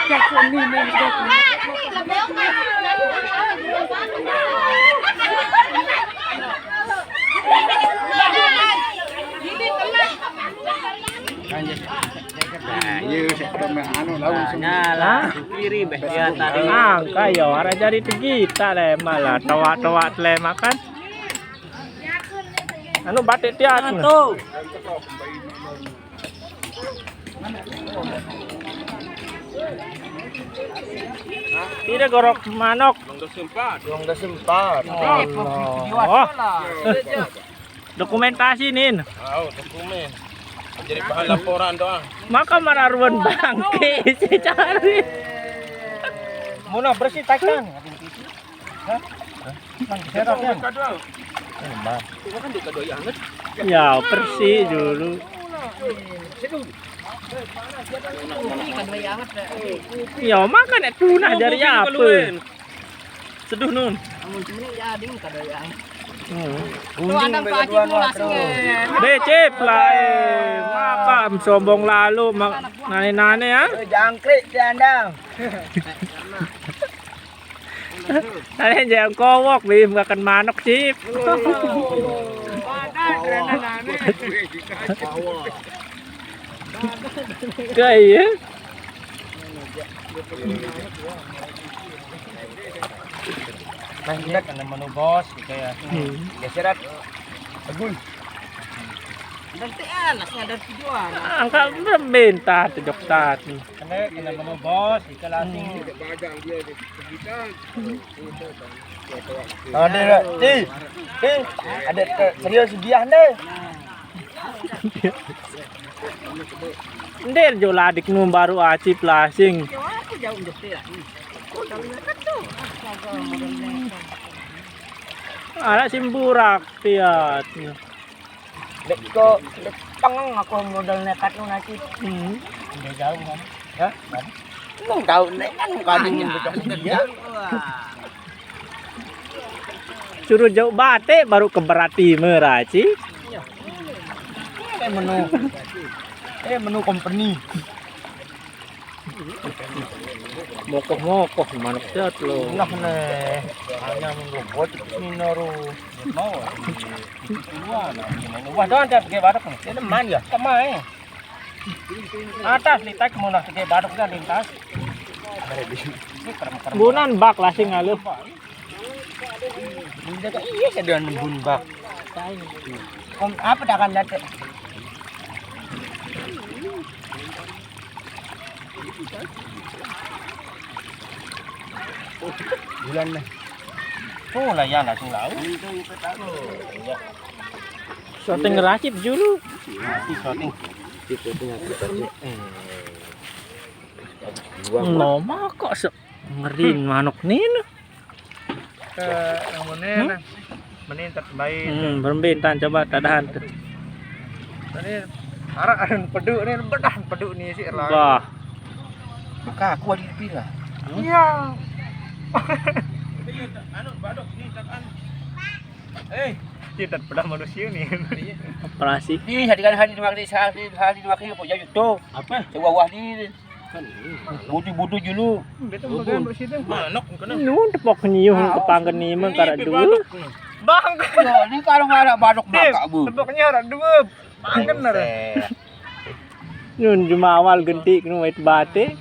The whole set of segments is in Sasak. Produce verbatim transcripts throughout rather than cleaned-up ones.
Nah, iya, saya pernah anu, lawan semua. Nyala, kiri, beh, ya, tadi. Angka, ya, ora jadi tegita le, malah toak-toak le makan. Anu, batik tiat. Tuh. Tidak gorok manok. Belum sempat. Belum sempat. Allah. Dokumentasi, Nin. Oh, dokumen. Jadi bahan laporan doang. Maka mararuan bangke si cari. Muna bersih takan. Hah? Bang, serap, ya? Ini, Bang. Ya, bersih dulu. Ya, makan nek tunah dari apa? Seduh nun. Amun cemeni ya ding kada ya. Hmm. Tuh ada kaji tuh langsung ya. Becip lah, eh. Makan sombong lalu, mak-, nane-nane ya. Eh, jangkrik di andang. Nane jangan kowok, bim makan manok sip. Padan, nane-nane. Kayak Nah, ini kan nemu bos gitu ya. Hmm. Geserat. Tegul. Nanti ah, nasi ada tujuan. Angka berbentar tujuh tadi. Kena, kena nemu bos, ikan lasing. Hmm. Ada, di, di, ada serius dia nih. Ndir jo ladik nu baru acip lasing. Ala simburak tiat. Dek ko, dek pengen aku modal nekat nu nanti. Hmm. Udah jauh kan? Hah? Lu tahu nek kan bukan dia. Suruh jauh bate baru keberati meraci. Eh, menu. Eh, menu company. Mokoh-mokoh manuk jat lo. Nah, nih. Hanya menu buat ini naruh. Mau. Wah, doang tiap gede badak nih. Ini man ya? Kemai. Atas litak mau nak gede badak kan lintas. Ini kerem-kerem. Bunan bak lasing aluh. Iya, saya doang nembun bak. Om, apa tak akan datang? Bulan nih. Oh, lah ya, langsung laut. Syuting racip dulu. Masih syuting. Syuting aku tadi. Buang. Lama kok se-, ngerin manuk nih. Ke yang mana? Hmm? Nah. Mending tak baik. Hmm, berembe entan coba tadahan tuh. Tadi arak ada pedu nih, bedah pedu nih sih lah. Bah. Maka aku ada di pila. Iya. Anu badok nih tekan. Eh, kita pedah manusia nih. Operasi. Ih, hari kan hari dua kali, sehari, hari dua kali apa jadi tuh. Apa? Coba wah di. Butuh-butuh dulu. Betul, bukan, Mbak, situ. Manuk, bukan. Nu tepok nyiuh ke panggen ni mah karak dua. Bang. Ya, ini kalau nggak ada badok bakak, Bu. Tepoknya ada dua. Panggen ada. Nun jumawal gentik nu wait bate.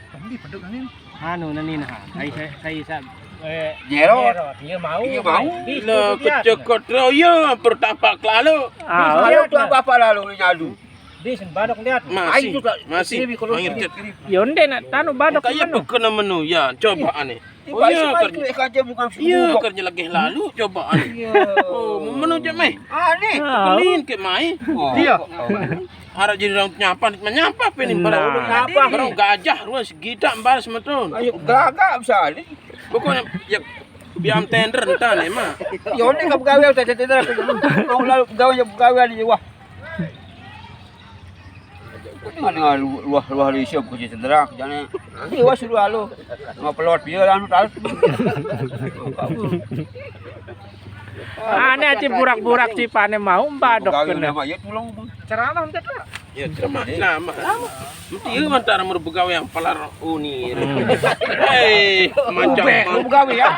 Tadi peduk kan ini. Anu nani nah. Saya saya saya sa-, eh, Jero. Jero, dia mau. Dia mau. Nah, kecekot royo pertapak lalu. Ah, kalau tuh apa-apa lalu nyadu. Di sen badok lihat. Masih, masih. Kiri, kiri, kiri. Yo nde nak tanu badok. Kayak bukan menu ya, coba aneh. Oh iya, kerja, iya, kerja lagi lalu, coba aneh. Iya. Oh, mau menu je meh. Aneh. Pelin ke mai. Iya. Harap jadi orang nyapa, nyapa penin barang. Nah. Barang gajah ruas gita embar semeton. Ayo gagak bisa ni. Pokoknya ya biam tender entah nih mah. Ya udah ke pegawai tender tender. Mau lalu pegawai ya pegawai di wah. Dengan luah luah di siap kerja tender kerjanya. Di wah suruh lalu. Mau pelot dia lalu tahu. Aneh aja burak-burak si pane mau mbadok kena. Ya tulung. Ceramah, Om Tet, Pak. Ya, ceramah, ceramah. Mesti ya, antara mau begawe yang pelar uni. Hei, macam begawe ya.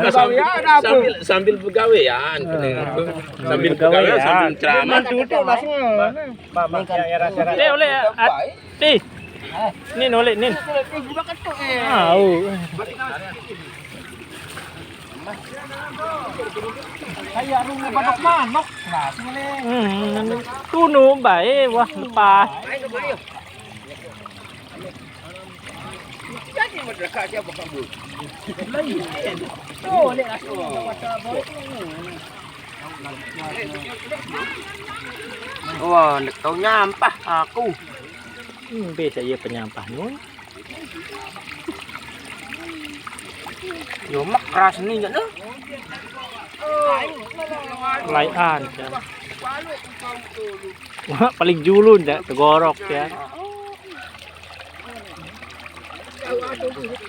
Begawe ya, ada apa? Sambil, sambil begawe ya, sambil begawe, sambil ceramah. Mantu tu langsung. Mama, ya, ya, rasa, rasa. Eh, oleh, ah, Ti. Nin, oleh, Nin. Au. Kayak rumah badok manok. Nah, sini. Hmm, tunu bae, wah, lepas. Jadi, mereka siapa kamu? Tuh, lihat, aku. Wah, ndak tahu nyampah aku. Hmm, bisa iya penyampah nun. Yo mak keras nih ya tuh. Laian ya. Wah, paling julun ya, tegorok ya.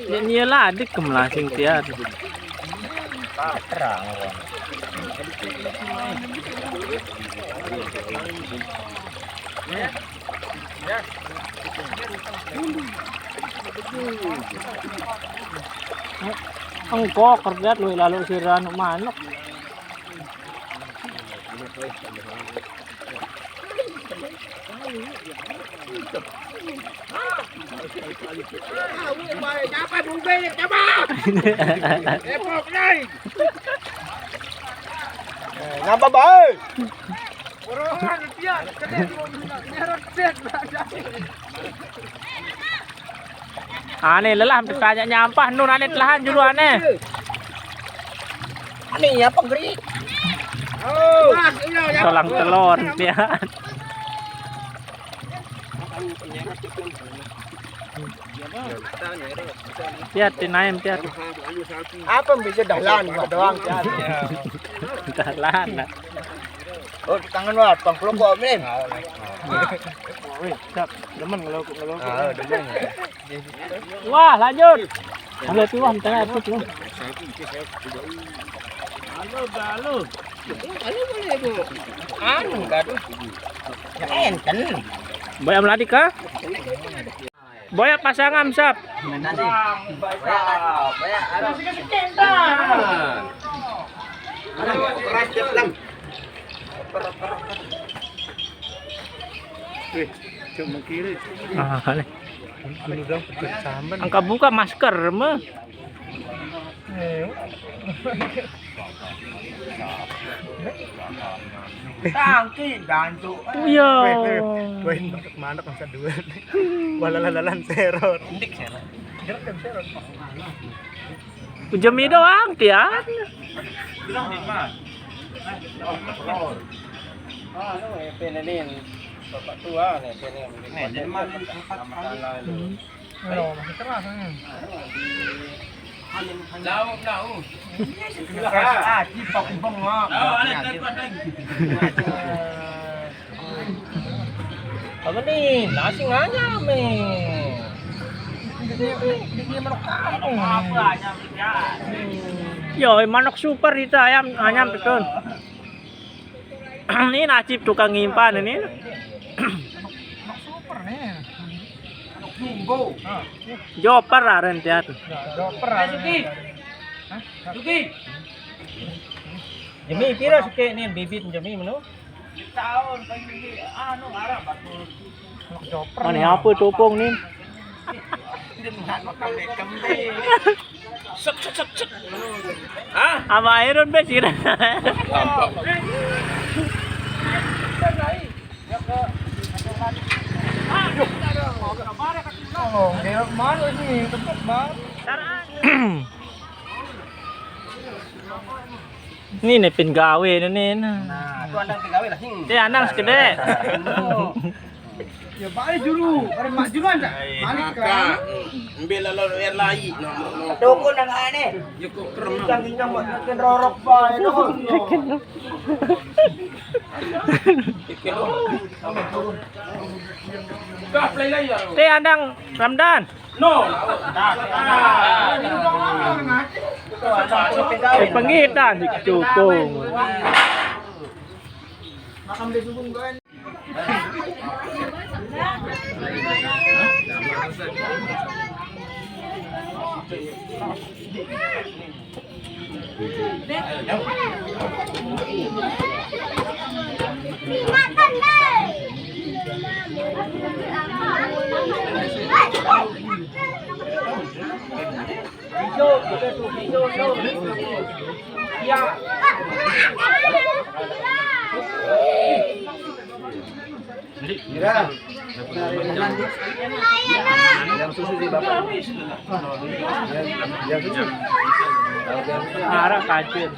Ya, ni lah, adik kemelasing tiar. Terang. Engko kerjat lu lalu sira anu manuk. Ngapa bae? Ane lelah, tanya nyampah nun, ane telahan julu ane. Ane apa gerik? Tolang telon dia. Tiat tinaim tiat. Apa bisa dalan doang tiat. Dalan. Oh, tangan wah, tong keloko min. Wih, siap. Demen ngeloko ngeloko. Ah, demen. Wah, lanjut. Ambil tuh, wah, tengah tuh. Halo, halo. Anu, gaduh. Ya enten. Boy melati kah? Boy pasang am sap. Wih, cuma kiri. Ah, kali. Anu dong, pecut samban. Angka buka masker mah. Tangki gancu. Iya. Weh, weh, weh, manuk masa dua. Walalalalan serot. Indik serot. Ujemi doang, Tian. Bilang di mana? Ah, lu, eh, penenin. Bapak tua nih, penenin. Nih, jadi mah empat kali. Loh, masih keras ini. Jauh, jauh. Iya, sih, keras. Ah, cipok, bengong. Oh, ada tempat lagi. Apa nih? Nasi nganyam nih. Ini, ini, ini manuk kampung. Apa aja, ya. Yo, manuk super itu ayam, ayam betul. Ini nasib tukang nyimpan ini. Super nih. Jumbo. Joper aren tiat. Joper. Suki. Hah? Suki. Jemi pira suki nih bibit jemi menu? Tahun kan ini anu arah batu. Joper. Mana apa topong nih? Sek, sek, sek, sek. Hah? Apa Iron Base kira? Oh, dia mana ini? Tempat baru. Ini nih pin gawe ini nih. Nah, itu andang pin gawe lah, hing. Dia andang segede. Ya balik dulu, pada mak duluan dah. Balik ke. Ambil lalu air lai. Toko nang ane. Cukup kerem. Gincang-gincang buat bikin rorok bae doang. Dah play lai ya. Teh andang Ramdan. No. Eh, pengitan di Cukung. Makan beli subuh enggak? Mira. Yang susu di bapak. Yang, yang susu. Arah kacir.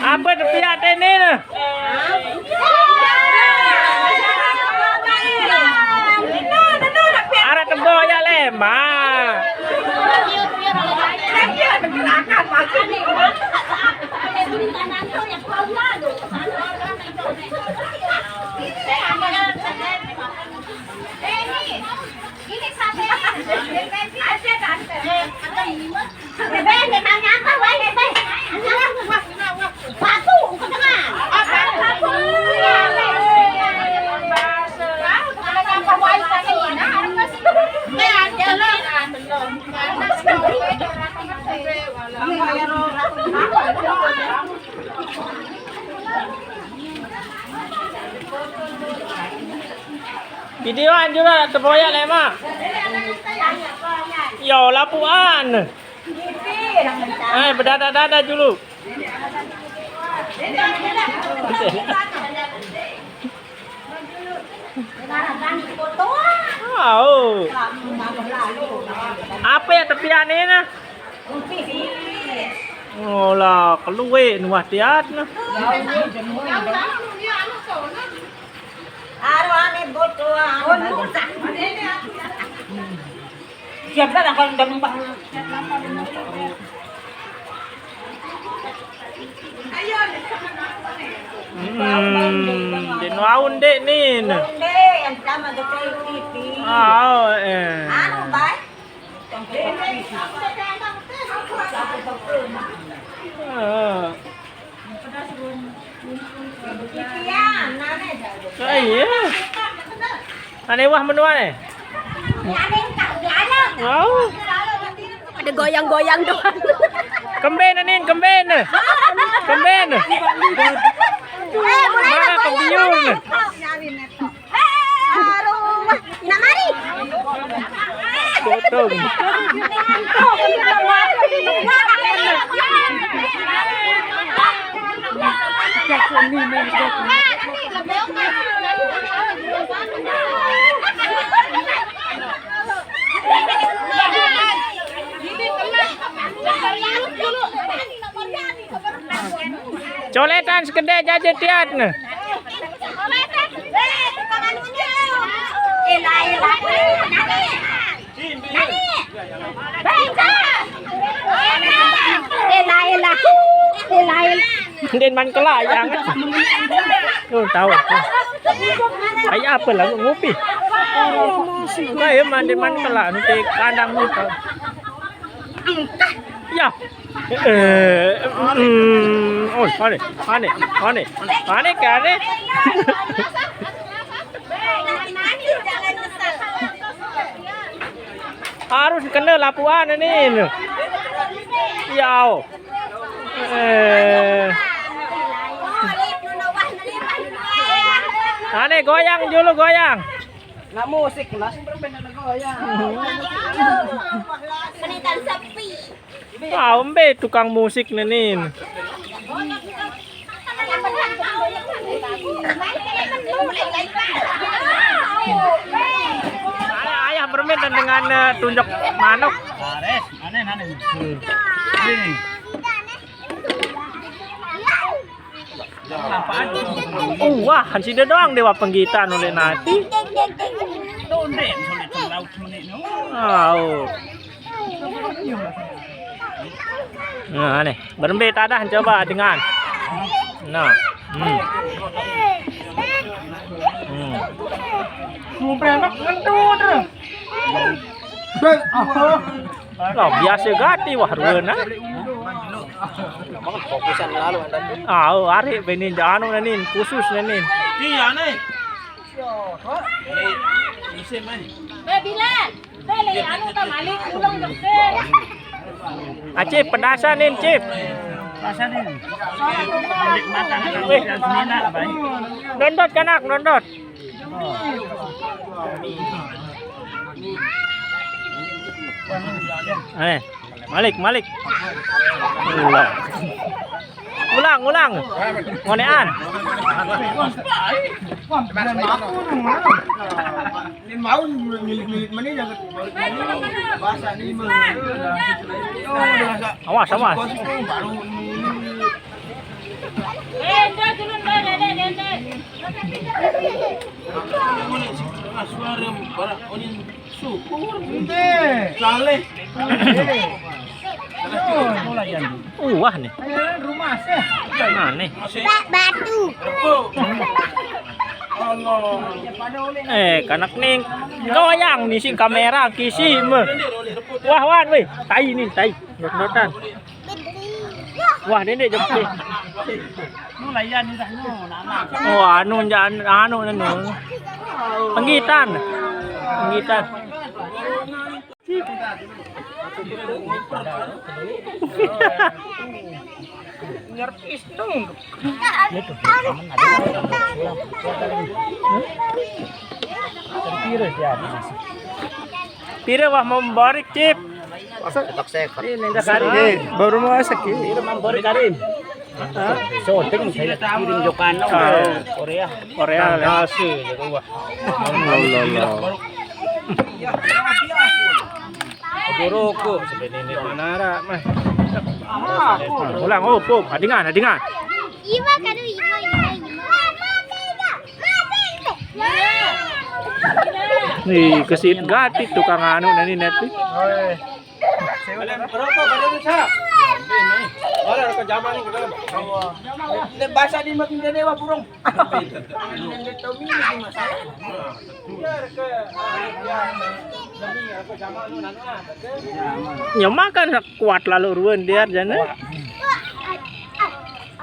Apa tepiak tene ne? Arah tebok ya lemak. Videoan juga teboyak lemak. Yo lapuan. Eh, berdadah-dadah dulu. Oh. Apa ya tepian ini nah? Olah, keluwe nuah tiat nah. Arwah ane bocor. Siapa lah kalau udah numpang. Hmm, di nuaun dek nin. Onde yang sama dekat pipi. Ah, oh, eh. Anu, baik. Ah. Pipian, mana dah? Oh, iya. Ane wah menua ne. Wow. Ada goyang-goyang doang. Kemben nin, kemben. Kemben. Eh, mulai mana kebiun? Eh, aduh, wah, ina mari. Potong. Coletan sekedek jaje tiat ne. Elah, elah. Elah, elah. Din man kelak yang. Tuh tahu. Kayak apa lah ngopi? Kayak mandi man kelak nanti kandang ni. Ya. Eh, mm, oh, ane, ane, ane, ane, ane. Harus kena lapuan ni. Yau. Eh. Ane goyang dulu, goyang. Nak musik, Mas. Penitan sepi. Ah, ombe tukang musik nenin. Ayah, ayah bermain dengan, eh, tunjuk manuk. Aneh, aneh. Ini. Wah, han sida doang dewa penggitan oleh nati. Au. Nah, nih, berembe tadah coba dengan. Nah. Hmm. Hmm. Sumpah enak kentut. Lah, biasa gati wah ruana. Fokusan lalu anda. Ah, oh, arek bini anu nenin, khusus nenin. Iya nih. Ini isin nih. Be Bilal, be le anu ta malik pulang jok. Acip, pedasan nin, Cip. Pedasan nin. Weh. Dondot kanak, dondot. Eh, malik, malik. Ulang. Ulang, ulang. Ngonean. Ini mau milik-milik mana yang bahasa ini mah. Awas, awas. Baru milik. Suara barang ini syukur. Saleh. Wah nih. Mana? Batu. Eh, kanak ning goyang nih si kamera kisi meh. Wah, wan, weh, tai nih, tai. Dot-dotan. Wah, nenek jepit. Nu layan udah nu, anak. Oh, anu, anu, anu. Penggitan. Penggitan. Nyerpis dong. Pira wah mau barik, Cip? Masa? Ini nenda kari. Eh, baru mau masak ya? Pira mau barik kari? Hah? Syuting saya kirim Jokano. Oh. Korea. Korea, ya. Kasih, gitu, wah. Allah, Allah. Roko-roko sebenarnya manara mah. Ulang, oh, pop, adingan, adingan. Ima kadu ima ima ima. Nih, kesit gati tukang anu nani nepi. Berapa baru bisa? Ada rokok zaman nih, kita. Ini bahasa di makin gede wah burung. Yang makan kuat lalu ruan dia jana.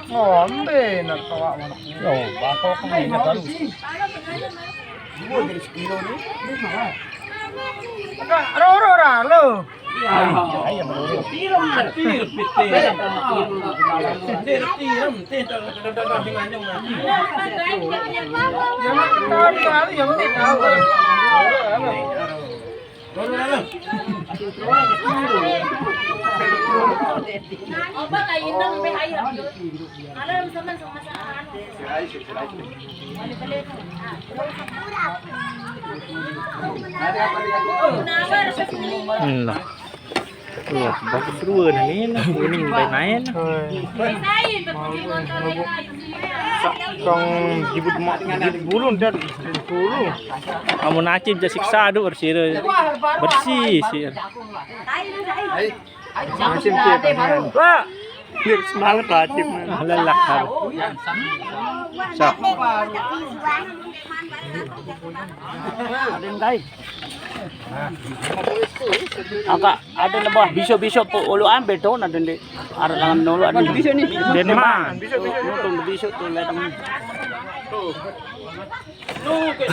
Ngombe nak kawak mana? Yo, bangkok ni nak baru. Dua jadi sekilo ni. Ro ro ra lo. Hmm, lah. Wah, bagus ruan ni, nah. Ini main-main. Tong jibut mak, jibut bulun dan bulun. Amun acim ja siksa, aduh, bersih, bersih sih. Macam tiap hari. Wah. Biar semangat lah, Cip. Ah, lelah, Kak. Sok. Ada yang lain. Agak ada lebah bisu-bisu pu ulu ambil tu, ada di arah langan dulu ada. Bisu ni. Denman. Nonton bisu tu ladang ni.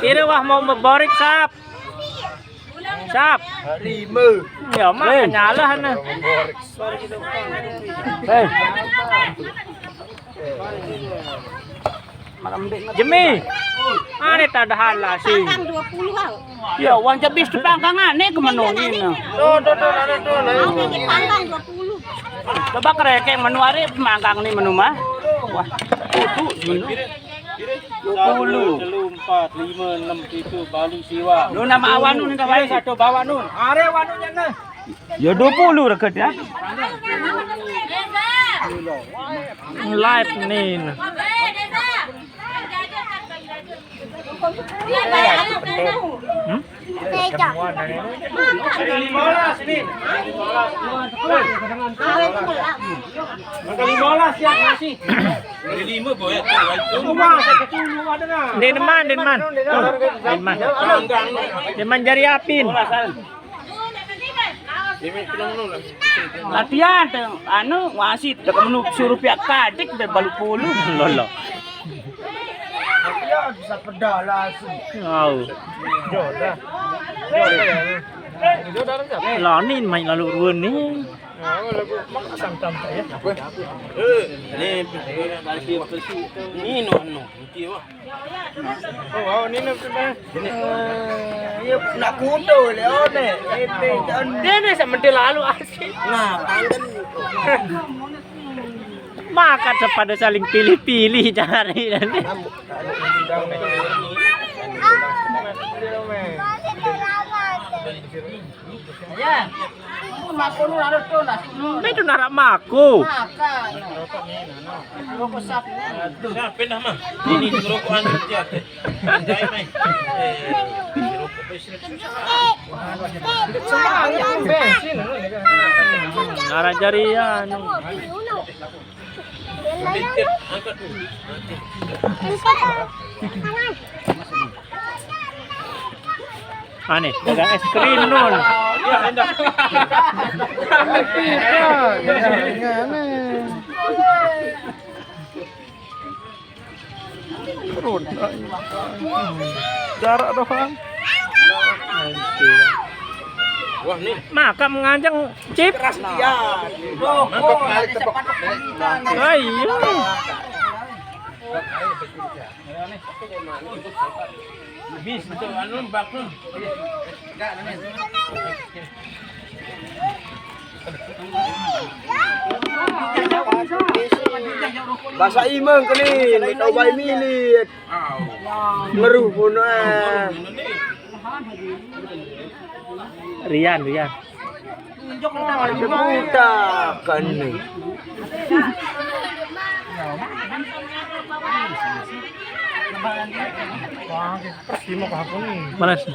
Ira wah mau beborek, Sap. Sap. Lima. Ya, mak nyalah nah. Eh. Jemi. Ane tadahan lah sih. Panggang dua puluh, ah. Ya, wong jebis tu panggang ane ke menungin. Tuh, tuh, tuh, ada tuh, ada. Panggang dua puluh. Coba kereke menu are manggang ni menu mah. Wah, tutu menu. Dua puluh. Satu, telu, empat, lima, enam, tujuh, balu, siwa. Lu nama awan nun kawan. Satu bawa nun. Are awan nun nya nah. Ya dua puluh reket ya. Live nih. Hmm? Ada lima belas nih. Ada lima belas ya masih. Ada lima boy. Semua satu dulu ada nah. Denman, Denman. Denman. Denman jari apin. Latihan teh, anu, wasit teh kamu suruh pihak kadik be balu puluh. Lolo. Dia bisa pedal langsung. Au. Jodoh. Jodoh. Jodoh siapa? Lanin main lalu ruan nih. Nah, lagu mak santam ya. Eh, ini balik ke besi. Ini no no. Oke wah. Oh, wow, ini no sudah. Eh, ya nak kudo le one. Ini kan. Dia ni sama dia lalu asik. Nah, tangan. Maka pada saling pilih-pilih cari dan. Itu narak mako. Siapa dah mah? Ini rokok anu dia. Anjay mai. Eh, rokok besar. Narak jari anu. Ane, dagang es krim nun. Jarak doang. Wah, nih. Maka menganjang chip. Keras dia. Ayo. Bis, betul, anu, bak, nun. Bahasa imang kali, tahu bayi milit. Ngeruh pun, eh. Rian, Rian. Dibutakan nih. Mana sih?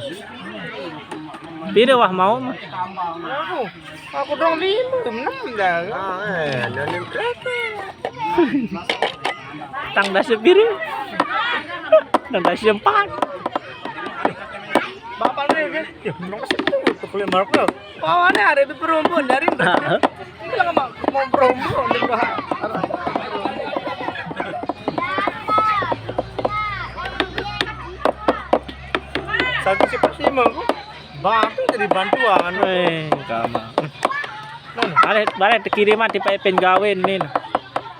Tidak wah mau mah. Aku, aku dong lima, enam dah. Ah, eh, ada enam. Tang dasi biru. Tang dasi empat. Bapak nih, ya, belum kasih tuh, tuh kulit marok tuh. Pawane arek itu perombo dari. Bilang sama mau perombo, dia gua. Satu siapa sih mau? Bantu jadi bantuan. Eh, kamu. Balik, balik terkirim mati pakai pengawen nih.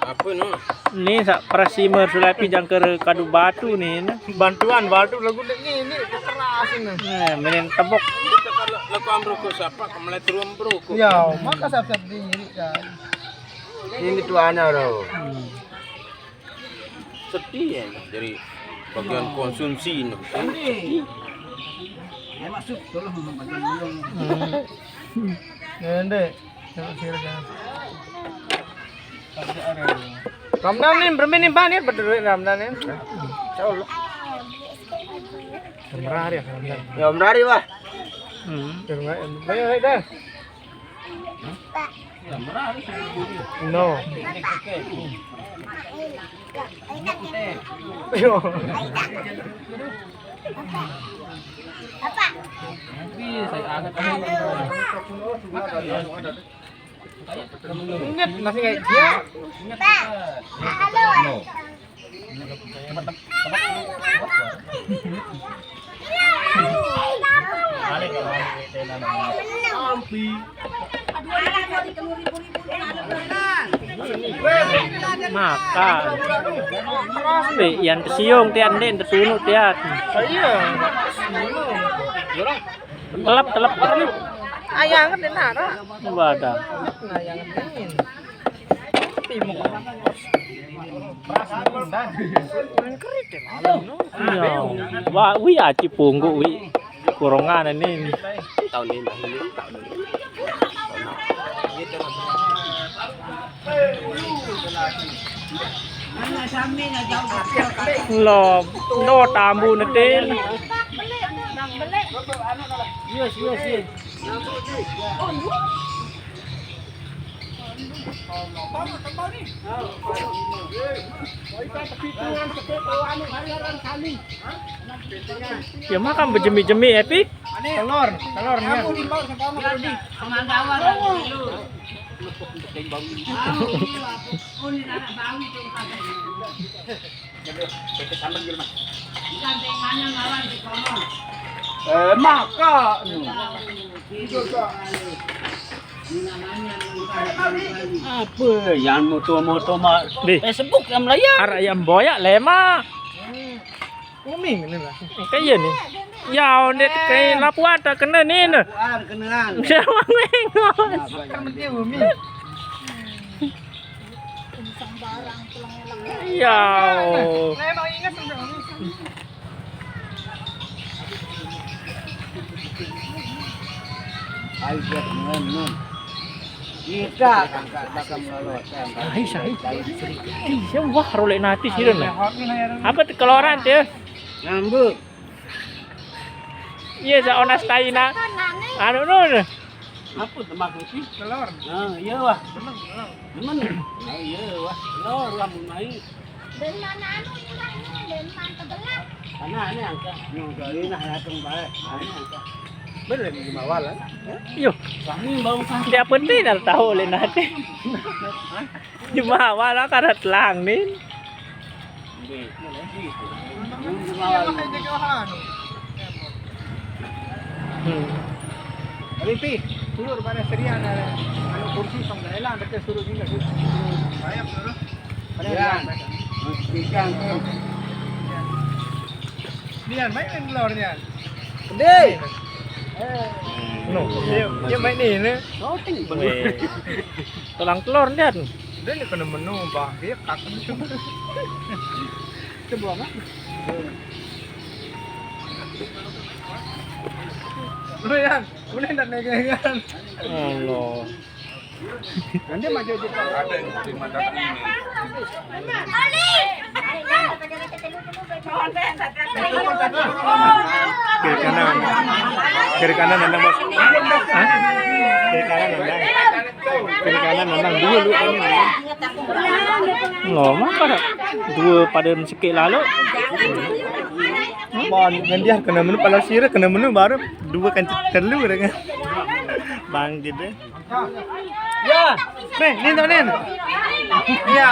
Apa no? Nih sak prasimer sulapi jangker kadu batu nih. Bantuan batu lagu nih, ini keras ini. Eh, mainin tebok. Lagu ambroko siapa? Kemelet ruang broko. Ya, maka siapa diri kan. Ini tuanya loh. Hmm. Sedih ya, jadi bagian konsumsi no. Sedih. Ya masuk tolong bagian belum. Hmm. Ya, Ndek. Ramdan nih, bermain nih, Bang, ya, berdua Ramdan ya. Insyaallah. Merari ya, Ramdan. Ya, merari, wah. Hmm. Ayo, ayo, dah. No. Ayo. Ingat, masih kayak dia. Makan. Weh, yan kesiung tian, den, tetunuk tian. Iya. Telep, telep. Ayang kan den nara. Wadah. Ayang kan. Iya. Wah, wi aci punggu wi. Kurongan ini. Tahun ini, tahun ini, tahun ini. Lo, no tambu netin. Yes, yes, yes. Ya makan bejemi-jemi, Epi. Telur, telur ya. Eh, maka. Apa yang moto-moto mak? Deh. Facebook yang melayang. Arek yang boyak lema. Umi ngene lah. Kayak iya nih. Ya, onde kayak lapu ada kena nih, nah. Lapuan, kenaan. Siapa ngengos? Kan penting umi. Ya. Lah, emang ingat udah. Ayo, jangan, nun. Kita angkat bakal melolot. Hai, hai. Iya, wah, rolek nanti sih, nah. Apa tuh keluaran tuh? Ngambek. Iya, sa onas taina. Anu, nun. Apa tuh maksud sih? Telur. Nah, iya, wah. Temen, telur. Temen. Ah, iya, wah. Telur, wah, mau naik. Dari mana anu, ini, Bang? Ini dari mana? Tenggelam. Sana, ini angkat. Nah, dari nah, datang balik. Nah, ini angkat. Bener, di Mawar, kan? Yo. Kami bau kan. Dia penting dah tahu oleh nanti. Hah? Di Mawar, lah, kada telang, nih. Hmm. Ripi, suruh pada serian, anu kursi song dah elang, kita suruh juga, suruh. Banyak, suruh. Pada ya. Ikan tuh. Nian, main telurnya. Gede. No, dia, dia main ini. Shooting bener. Weh. Tulang telur, lihat. Dia ni kena menu, bah. Dia kata. Coba, Mak. Lu, Yan, boleh ndak megang, Yan? Allah. Nanti maju aja, Pak. Ada yang terima datang ini. Kiri kanan. Kiri kanan nendang, Bos. Hah? Kiri kanan nendang. Kiri kanan nendang dulu, lu ini. Ngomong pada dua pada sikit lalu. Bon, ngendiah kena menu, pala sira kena menu baru dua kan telu kan. Bang gitu. Ya, nih, nih, nih. Ya.